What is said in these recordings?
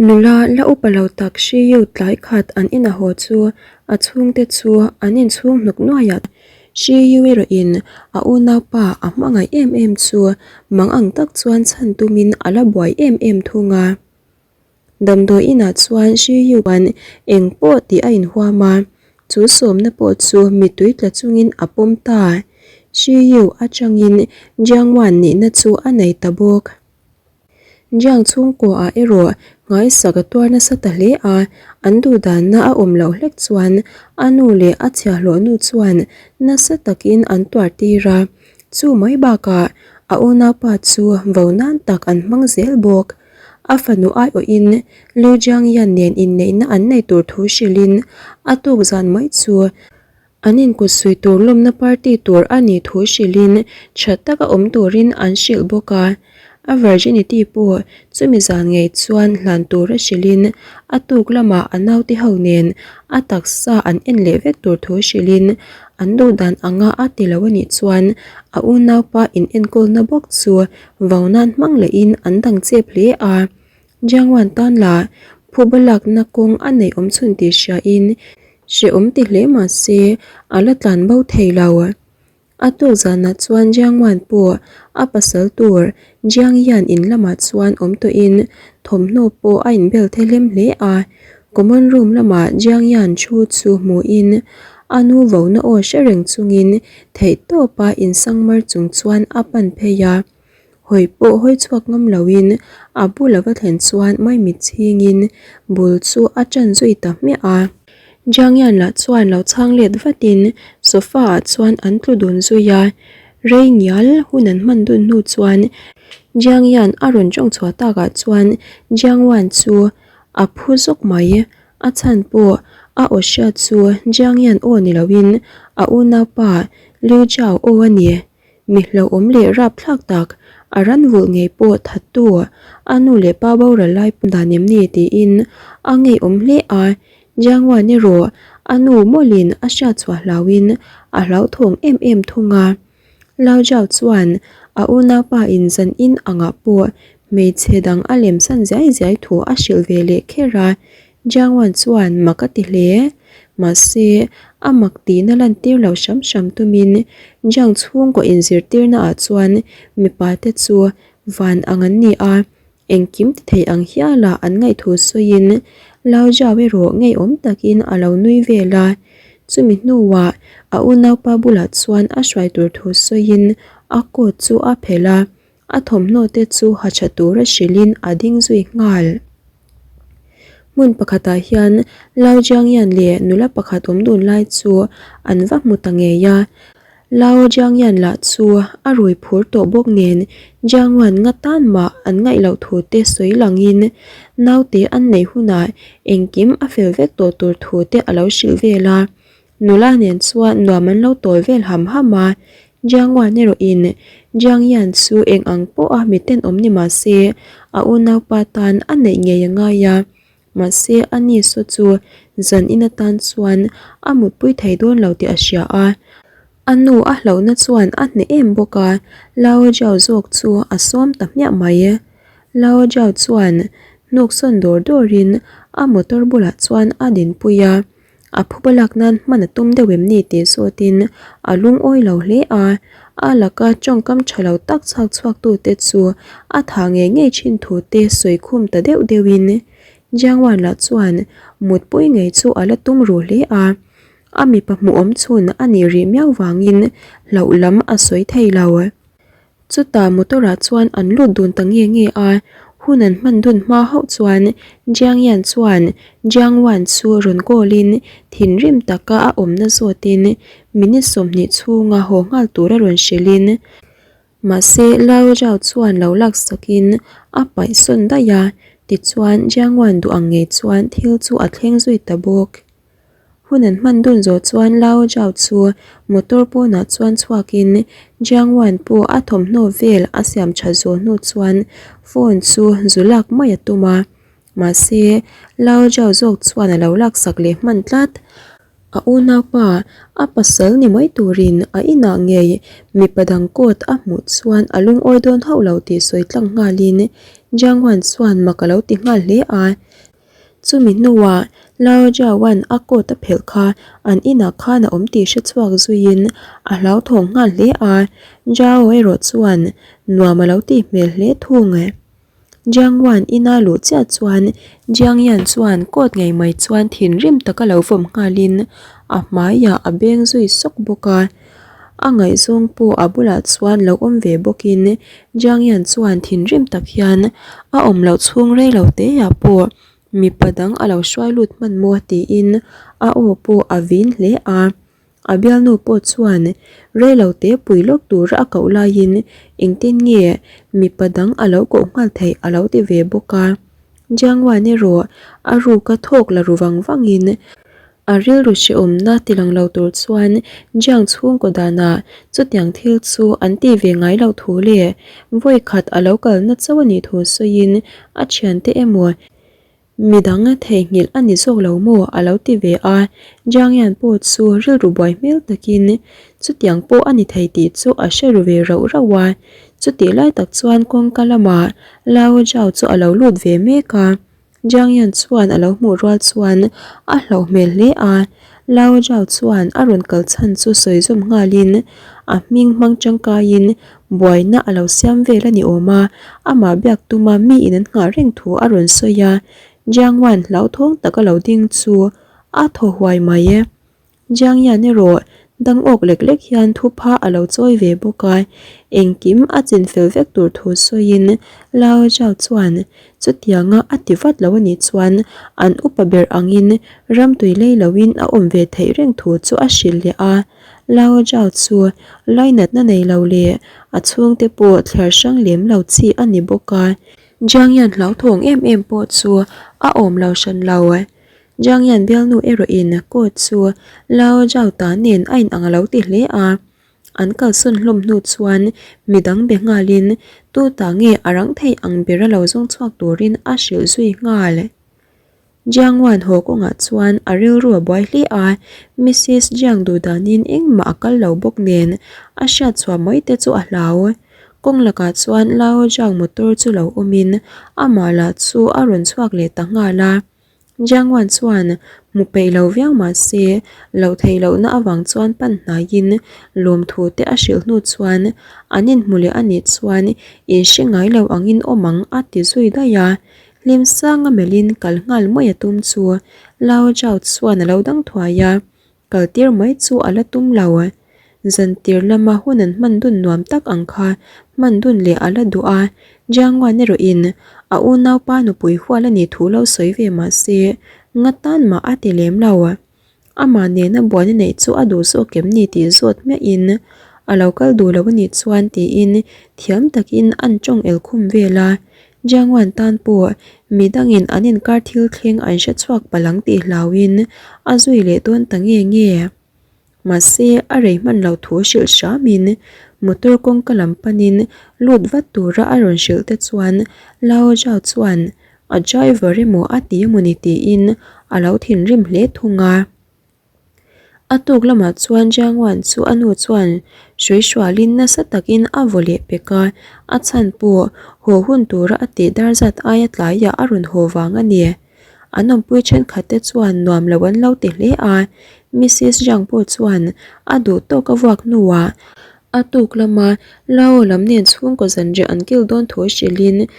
Nula la upa lo tak Shiyu tlai khat an ina haw chu a chhungte chu an inchhung hnuk nuaiah Shiyu erawhin a unaupa a hmangaih em em chu mang ang tak chuan chhan tumin a la buai em em thung a. Damdawi inah chuan Shiyu chuan eng pawh tih a inhuam a, chu sawmna pawh chu mittui tla chungin a pawm ta. Shiyu atangin Jiangwan nihna chu a nei ta bawk. Jiang chhungkuaah erawh nghaisak a tuar nasa ta hle a, an duhdanna a awm loh hlek chuan a nu leh a chhiahhlawh nu chuan nasa takin an tuar tir a, chu mai bakah a unaupa chu vo nan tak an hmang zel bawk. A fanu aiawhin Liu Jiangyan nen inneihna an nei tur thu hrilhin a tuk zan mai chu An inkutsuih tur lawmna party tur a nih thu hrilhin tha taka awm turin an hrilh bawk a. A virginity pawh chumi zan ngei chuan hlan tura hrilhin a tuk lamah a naute ho nen a taksa an en leh vek tur thu hrilhin an duh dan anga a ti lo a nih chuan a unaupa inenkawlna bawk chu vau nan hmang lehin an dang chep hle a. Jiangwan tan la phuba lakna kawng a neih awm chhun tih hriain hrehawm ti hle mah se a la tlan bo thei lo. A tuk zanah chuan Jiangwan pawh a pasal tur Jiang hian in lamah chuan awm tawhin thawmhnaw pawh a inbel thehlem hle a. Common room lamah Jiang Yan thu chu hmuhin a nu vona aw hre reng chungin theihtawpa insangmar chung chuan a pan phei a. Hawi pawh hawi chhuak ngam loin a bul a va thlen chuan maimit chhingin bul chu a ṭan zui ta hmiah a. Jiangyan lah chuan lo chhang let vatin sofa ah chuan an tlu dun zui a, rei ngial hun an hman dun hnu chuan Jiangyan a rawn ṭawng chhuah takah chuan Jiangwan chu a phu zawk mai. A chhan pawh a aw hriat chu Jiangyan aw ni loin a unaupa Liu Zhao aw a ni. Mi hlauhawm leh rapthlak tak, a ran vulh ngei pawh thattu a nu leh pa boral lai dan em ni tiin a ngeiawm hle a, Jiangwan erawh a nu mawlin a hriatchhuah hlauhin a hlauthawng em em thung a. Lao Zhao chuan a unaupa in zan in angah pawh hmeichhe dang a lemsan ziai ziai thu a hrilh ve leh kher a, Jiangwan chuan mak a ti hle. Mahse, a mak tihna lantir lo hram hram tumin Jiang chhungkaw inzirtirna ah chuan mipa te chu van ang an ni a, engkim ti thei ang hiala an ngaihthu sawiin Lao Zhao erawh ngeiawm takin a lo nui vel a. Chumi hnuah a unaupa bulah chuan a hruai tur thu sawiin a coat chu a phelh a. A thawmhnaw te chu ha tha tura hrilhin a ding zui nghal. Hmun pakhatah hian Lao Jiangyan leh nula pakhat awm dun lai chu an va hmu ta ngei a. Lao Jiangyan lah chu a rui phur tawh bawk nen Jiangwan nga tan mah an ngaih loh thu te sawi langin naute an neih hunah engkim a fel vek tawh tur thu te a lo hrilh vel a. Nula nen chuan nuam an lo tawl vel ham ham a, Jiang Wan erawhin Jiang Yan chu eng ang pawha mi tenawm ni mah se a unaupa tan a neih ngei a ngai a, mahse a ni saw chu zan in atan chuan a mutpui thei dawn lo tih a hria a, a nu a hlauhna chuan a hneh em bawk a, Lao Jiao zawk chu a sawm ta hmiah mai. Lao Jiao chuan hnuk sawn dawr dawrin a motor bulah chuan a dinpui a. A phuba lak nan hman a tum deuh em ni tih zawtin a lungawi lo hle a, a laka tawngkam tha lo tak chhak chhuak tute chu a tha ngei ngei thin thu te sawi khum ta deuh deuhin Jiangwan lah chuan mutpui ngei chu a la tum ru hle a, a mipa hmuhawm chhun a nih rih miau vangin hlauh lam a sawi thei lo. Chutah motor ah chuan an lut dun ta nge nge a, hun an hman dun hma hauh chuan Jiang Yan chuan Jiang Wan chu rawn call in thinrim taka a awmna zawtin minute 20 chhunga haw nghal tura rawn hrilh in mahse Lao Zhao chuan lo laksak in a paih sawn daih a, tichuan Jiang Wan duh ang ngei chuan thil chu a thleng zui ta bawk. Hun an hman dun zawh chuan Lao Zhao chu motor pawnah chuan chhuakin Jiang Wan pawh a thawmhnaw vel a siam tha zawh hnu chuan phone chu zu lak mai a tum a. Mahse, Lao Zhao zawk chuan a lo laksak leh hman tlat. A unaupa, a pasal ni mai turin a inah ngei mipa dang coat a hmuh chuan a lungawi dawn hauh lo tih sawi tlang nghalin. Jiang Wan chuan mak a lo ti nghal hle a. Chumi hnuah Lao Jiawan a coat a phelh kha an inah khan a awm tih hre chhuak zuiin a hlauthawng nghal hle a, Jiao erawh chuan nuam a lo tih hmel hle thung. Jiang Wan ina luh chiah chuan Jiang Yan chuan coat ngei mai chuan thinrim taka lo vawm nghalin a hmaiah a beng zui sawk bawk a. A ngaihzawng pawh a bulah chuan lo awm ve bawkin Jiang Yan chuan thinrim tak hian a awm loh chhung rei lo te ah pawh mipa dang a lo hruai lut hman maw tiin a aw pawh a vin hle a. A bialnu pawh chuan rei lo te pui lawk tura a koh laiin engtin nge mipa dang a lo koh nghal theih a lo ti ve bawk a. Jiang Wan erawh a ruka thawk la ru vang vangin A rilru hrehawmna tilang lo tur chuan Jiang chhungkaw danah chutiang thil chu an ti ve ngai loh thu leh vawi khat a lo kalna chauh a nih thu sawiin a thiante emaw midang theihnghilh a ni zawk lo maw a lo ti ve a. Jiang Yan pawh chu rilru buai hmel takin chutiang pawh a ni thei tih chu a hre ru ve rauh rauh a. Chutih lai tak chuan kawngka lamah Lao Zhao chu a lo lut ve mek a. Jiang Yan chuan a lo hmuh rual chuan a hlauh hmel hle a, Lao Zhao chuan a rawn kal chhan chu sawi zawm nghalin a hming hmang tangkaiin buaina a lo siam vel a ni awm a, amah biak tuma mi in an nghah reng thu a rawn sawi a, Jiang Wan hlauthawng taka lo ding chu a thaw huai mai e. Jiang Yan erawh dang awk lek lek hian thupha a lo chawi ve bawk a, engkim a chin fel vek tur thu sawiin Lao Zhao chuan chutianga a ti vat lo a nih chuan an upa ber angin ramtui lei loin a awm ve theih reng thu chu a hrilh leh a. Lao Zhao chu lainatna nei lo leh a chhungte pawh thliar hrang lem lo chi a ni bawk a, Jiang Yan hlauthawng em em pawh chu a awm lo hran lo. Jiang Yan bialnu erawhin coat chu Lao Zhao ta nen a inang a lo ti hle a. An kalsawn hlawm hnu chuan midang be nghalin tu ta nge a rang thei ang bera lo zawng chhuak turin a hrilh zui nghal. Jiang Wan haw kawngah chuan a rilru a buai hle a, Missus Jiang duh danin engmah a kal lo bawk nen a hriat chhuah mai te chu a hlau. Kawng lakah chuan Lao Zhao motor chu lo awmin amah lah chu a rawn chhuak leh ta nghal a. Jiang Wan chuan hmu peih lo viau mah se, loh theih lohna avang chuan pan hnaiin lawmthu te a hrilh hnu chuan an inhmu leh a nih chuan in hre ngai lo angin awm ang a ti zui daih a. Hlim sanga melhin kal nghal mai a tum chu Lao Zhao chuan a lo dang thuai a. Kal tir mai chu a la tum lo. Zan tir lama hun an hman dun nuam tak ang kha hman dun leh a la duh a, Jiangwan erawhin a unaupa nupui hual a nih thu lo sawi ve mah se, nga tan mah a ti lem lo. Amah nena buaina neih chu a duh zawk em ni tih zawt hmiahin a lo kal duh lo a nih chuan tiin thiam takin an tawng el khum vel a, Jiangwan tan pawh midangin an inkar thil thleng an hre chhuak palh ang tih hlauhin a zui leh dawn ta nge nge. Mahse, a rei hman lo thu hrilh hramin motor kawngka lam panin lut vat tura a rawn hrilh te chuan Lao Zhao chuan a driver emaw a ti emaw ni tiin a lo thinrim hle thung a. A tuk lamah chuan Jiang Wan chu a nu chuan hrui hrualin nasa takin a vaw leh pek a, a chhan pawh haw hun tura a tih dar zat aia tlaiah a rawn haw vang a ni. An awmpui thenkhat te chuan nuam lo an lo ti hle a, Missus Jiang pawh chuan a duh tawk a vuak hnuah a tuk lama Lao lam nen chhungkaw zanriah an kil dawn thu hrilhin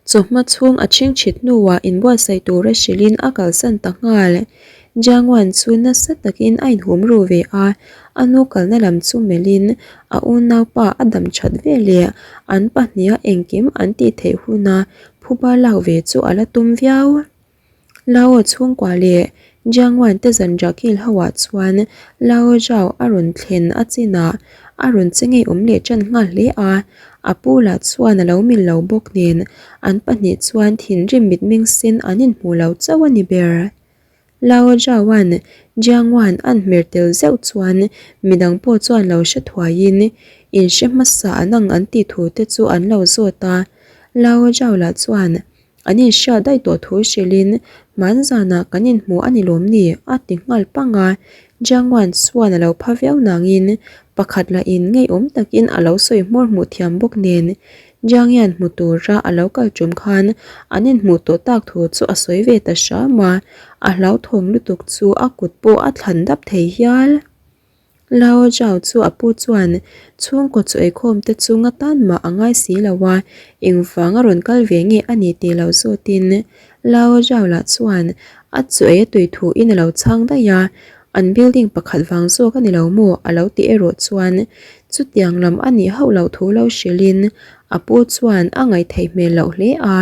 Chawhma chhung a chhingchhit hnuah inbuatsaih tura hrilhin a kalsan ta nghal. Jiang Wan chu nasa takin a inhum ru ve a, a nu kalna lam chu melhin a unaupa a dam that ve leh an pahniha engkim an tih theih huna phuba lak ve chu a la tum viau. Lao chhungkua leh Jiang Wan te zanriah kil ho ah chuan Lao Zhao a rawn thlen a chinah a rawn che ngeiawm leh tan nghal hle a, a pu lah chuan a lo mil lo bawk nen an pahnih chuan thinrim mitmeng sen an inhmuh lo chauh a ni ber. Lao Zhao-a'n Jiang Wan an hmer tel zeuh chuan midang pawh chuan lo hre thuaiin inhre hmasa an ang an tih thu te chu an lo zawt a, Lao Zhao lah chuan An inhriat daih tawh thu hrilhin hman zanah kan inhmu a ni lawm ni? a ti nghal pang a. Jiang Wan chuan a lo pha viau nangin pakhat lahin ngeiawm takin a lo sawi hmawr hmuh thiam bawk nen. Jiang Yan hmu tura a lo kal tum khan an inhmuh tawh tak thu chu a sawi ve ta hram a, a hlauthawng lutuk chu a kut pawh a thlan dap thei hial. Lao Zhao chu a pu chuan chhungkaw chu eikhawm te chu nga tan mah a ngai si lo a, engvang a rawn kal ve nge a ni tih lo zawtin Lao Zhao lah chuan a chu ei a tui thu in a lo chhang daih a, an building pakhat vang zawk a ni lo maw a lo tih erawh chuan chutiang lam a nih hauh loh thu lo hrilhin a pu chuan a ngaihtheih hmel loh hle a.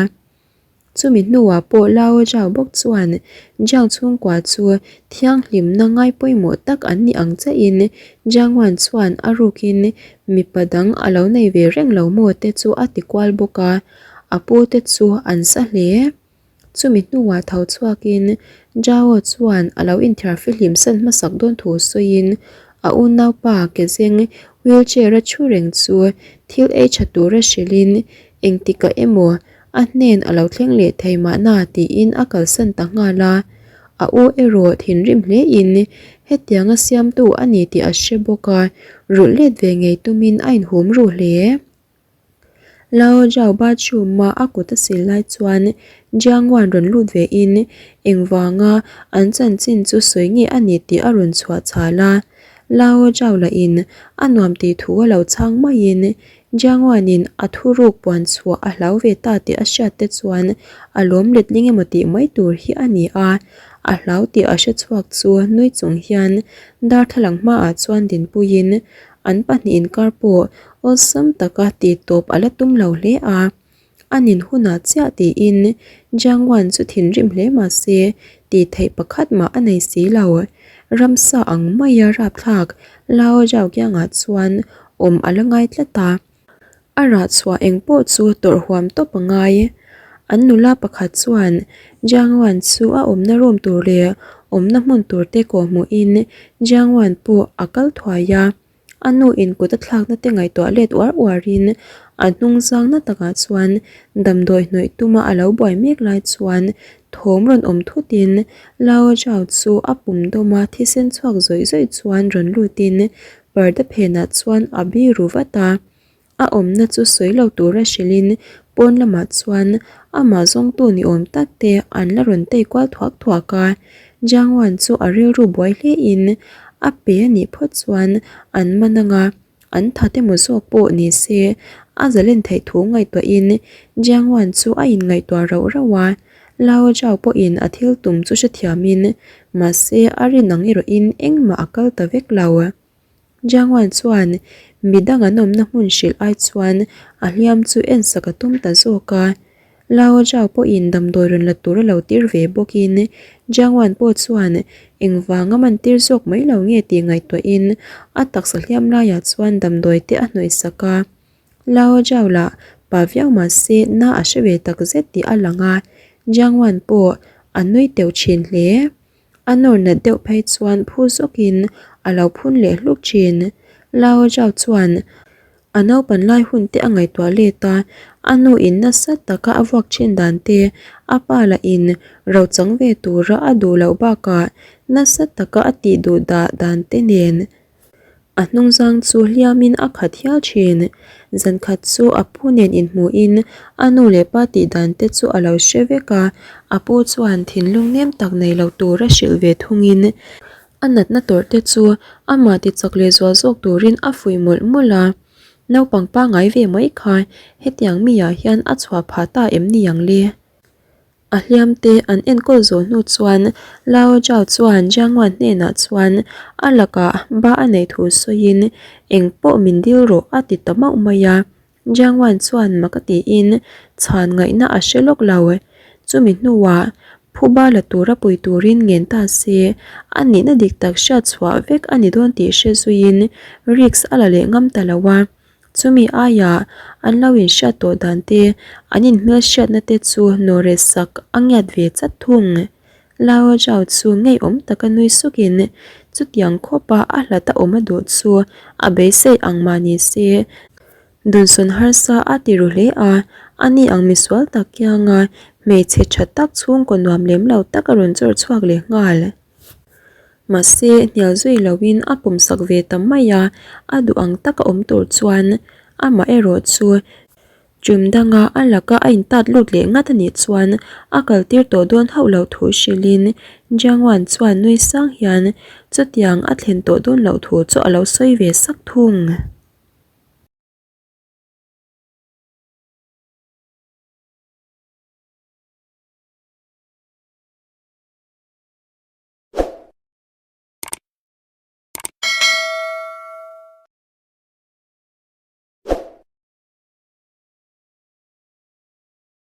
Chumi hnuah pawh Lao Zhao bawk chuan Jiang chhungkua chu thianghlimna ngai pawimawh tak an ni ang chiahin Jiang Wan chuan a rukin mipa dang a lo nei ve reng lo maw te chu a ti kual bawk a, a pu te chu an sa hle. Chumi hnuah tho chhuakin Zhao chuan a lo inthiar fihlim san hmasak dawn thu sawiin a unaupa kezeng wheelchair a thu reng chu thil ei tha tura hrilhin engtikah emaw A hnen a lo thleng leh thei mahna tiin a kalsan ta nghal a, a u erawh thinrim hlein hetianga siamtu a ni tih a hre bawk a, rulh let ve ngei tumin a inhum ruh hle. Lao Zhao bathroom-a a kut a sil lai chuan Jiang Wan rawn lut vein engvanga an chanchin chu sawi nge a ni tih a rawn chhuah chhal a, Lao Zhao lahin a nuam tih thu a lo chhang maiin Jiangwanin a thuruk puan chhuah a hlau ve ta tih a hriat te chuan a lawm letling emaw tih mai tur hi a ni a, a hlau tih a hre chhuak chu nui chung hian darthlalang hmaah chuan dinpuiin an pahnih inkar pawh awlsam taka tih tawp a la tum lo hle a. A nin hunah chiah tiin Jiangwan chu thinrim hle mah se tih theih pakhat mah a nei si lo. Ramsa ang maia rapthlak Lao Zhao kiangah chuan awm a la ngai tlat a. A rah chhuah eng pawh chu tawrh huam tawp a ngai. An nula pakhat chuan Jiangwan chu a awmna room tur leh awmna hmun tur te kawhhmuhin Jiangwan pawh a kal thuai a. A nu in kut a thlakna te ngaihtuah let uar uar in a hnung zang na takah chuan damdawi hnawih tuma a lo buai mek lai chuan thawm rawn awm thut in Lao Zhao chu a pum dawm a thisen chhuak zawih zawih chuan rawn lut in parda phenah chuan a biru vat a. A awmna chu sawi lo tura hrilhin pawn lamah chuan amah zawngtu ni awm tak te an la rawn tei kual thuak thuak a. Jiangwan chu a rilru buai hlein a pe a nih phawt chuan an man anga an that emaw zawk pawh ni se a zalen theih thu ngaihtuahin Jiangwan chu a inngaihtuah rauh rauh a. Lao Zhao pawhin a thil tum chu hrethiamin mahse a rin ang erawhin engmah a kal ta vek lo. Jiangwan chuan midang an awmna hmun hrilh ai chuan a hliam chu ensak a tum ta zawk a. Lao Zhao pawhin damdawi rawn la tur a lo tir ve bawkin Jiangwan pawh chuan engvanga man tir zawk mai lo nge tih ngaihtuahin a taksa hliam laiah chuan damdawi te a hnawihsak a. Lao Zhao lah pa viau mah se na a hre ve takzet tih a lang a, Jiangwan pawh a nui teuh thin hle. A nawr nat deuh phei chuan phu zawkin a lo phun leh hluk thin. Lao Zhao chuan a naupan lai hun te a ngaihtuah let a, a nu in nasa taka a vuak thin dan te, a pa lah in ro chang ve tura a duh loh bakah nasa taka a tih duh dah dan te nen A hnungzang chu hliamin a khat hial thin. Zan khat chu a pu nen inhmuhin a nu leh pa tih dan te chu a lo hre vek a, a pu chuan thinlung nem tak nei lo tura hrilh ve thungin a natna tawrh te chu amah tichak leh zual zawk turin a fuih mawlh mawlh a. Naupang pangngai ve mai kha hetiang mi ah hian a chhuah phah ta em ni ang le? A hliamte an enkawl zawh hnu chuan Lao Zhao chuan Jiang Wan hnenah chuan a lakah ba a neih thu sawiin eng pawh min dil rawh a ti ta mauh mai a. Jiang Wan chuan mak a tiin chhan ngaihna a hre lawk lo. Chumi hnuah phuba la tura pui turin ngen ta se a nihna dik tak hriat chhuah vek a ni dawn tih hre zuiin risk a la leh ngam ta lo a. Chumi aiah an lo inhriat tawh dan te, an inhmelhriatna te chu nawhreh sak a ngiat ve chat thung. Lao Zhao chu ngeiawm taka nui sukin chutiang khawpa a hlat a awm a duh chu a beisei ang mah ni se, Dunsawn harsa a ti ru hle a, ani ang misual tak kianga hmeichhe tha tak chhungkaw nuam lem lo tak a rawn chawr chhuak leh nghal. Mahse, hnial zui loin a pawmsak ve ta mai a, a duh ang taka awm tur chuan amah erawh chu Tum danga a laka a intat lut leh ngat a nih chuan a kaltir tawh dawn hauh loh thu hrilhin Jiangwan chuan nui sang hian chutiang a thlen tawh dawn loh thu chu a lo sawi ve sak thung.